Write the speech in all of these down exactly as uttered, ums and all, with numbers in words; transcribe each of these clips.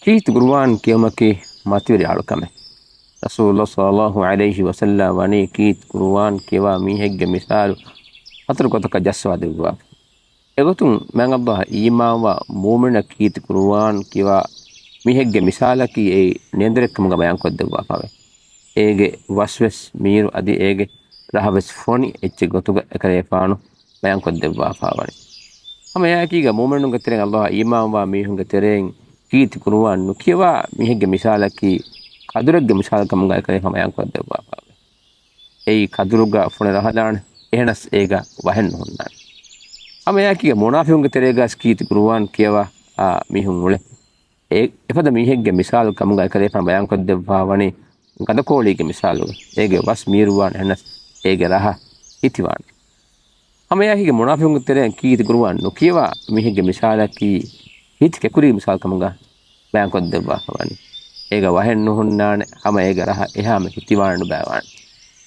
ކީރިތި ޤުރުއާން ކިޔެވުމަކީ މަތިވެރި އަޅުކަމެއް. ރަސޫލު ޞައްލައްލާހު ޢަލައިހި ވަސައްލަމަ ވަނީ ކީރިތި ޤުރުއާން ކިޔަވާ މީހެއްގެ މިސާލު ހަތަރު ގޮތަކަށް ޖައްސަވާ ދެއްވާފަ. އެގޮތުން މާތް ﷲ އަށް އީމާންވާ މުއުމިނަށް ކީރިތި ޤުރުއާން ކިޔަވާ މީހެއްގެ މިސާލަކީ އެއީ ނޭނދުރެއްކަމުގަ ބަޔާންކޮށްދެއްވާފަވޭ. އޭގެ ވަސްވެސް މީރު އަދި އޭގެ ރަހަވެސް ފޮނި އެއްޗެއް ގޮތުގަ އެކަލޭފާނު ބަޔާންކޮށްދެއްވާފާވަނީ. ހަމަ އެއާއެކީގަ މުއުމިނުންގެ ތެރެއިން ﷲ އަށް އީމާންވާ މީހުންގެ ތެރެއިން ކީރިތި ޤުރުއާން ނުކިޔަވާ މީހެއްގެ މިސާލަކީ ކަދުރެއްގެ މިސާލު ކަމުގަ އެކަލޭފާނު ބަޔާންކޮށްދެއްވާފާވޭ. އެއީ ކަދުރުގަ ފޮނި ރަހަލާނެ، އެހެނަސް އޭގަ ވަހެއް ނުހުންނާނެ. ހަމަ އެއާއެކީގަ މުނާފިޤުންގެ ތެރޭގަސް ކީރިތި ޤުރުއާން ކިޔަވާ އާ މީހުން އުޅޭ. އެ އެފަދަ މީހެއްގެ މިސާލު ކަމުގަ އެކަލޭފާނު ބަޔާންކޮށްދެއްވާވަނީ ގަދަކޯޅީގެ މިސާލުގަ. އޭގެ ވަސް މީރުވާނެ، އެހެނަސް އޭގެ ރަހަ ހިތިވާނެ. ހަމައެއާއެކީގަ މުނާފިޤުންގެ ތެރެއިން ކީރިތި ޤުރުއާން ނުކިޔަވާ މީހެއްގެ މިސާލަކީ ހިތި ކެކުރީގެ މިސާލު ކަމުގަ ބަޔާންކޮށްދެއްވާފަވަނީ. އޭގަ ވަހެއް ނުހުންނާނެ، ހަމަ އޭގެ ރަހަ އެހާމެ ހިތިވާނެ ނުބައިވާނެ.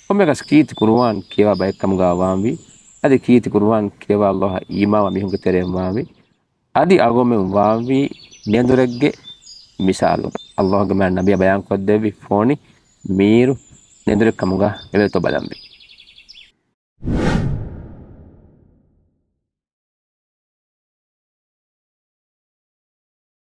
ކޮންމެއަކަސް ކީރިތި ޤުރުއާން ކިޔަވާ ބައެއްކަމުގަ ވާންވީ، އަދި ކީރިތި ޤުރުއާން ކިޔަވާ ﷲ އަށް އީމާންވާ މީހުންގެ ތެރެއިން ވާންވީ، އަދި އަޅުގަނޑުމެން ވާންވީ ނޭނދުރެއްގެ މިސާލު. ﷲގެ މާތް ނަބިއްޔާ ބަޔާންކޮށްދެއްވި ފޮނި މީރު ނޭނދުރެއްކަމުގަ އެބައޮތްތޯ ބަލަންވީ.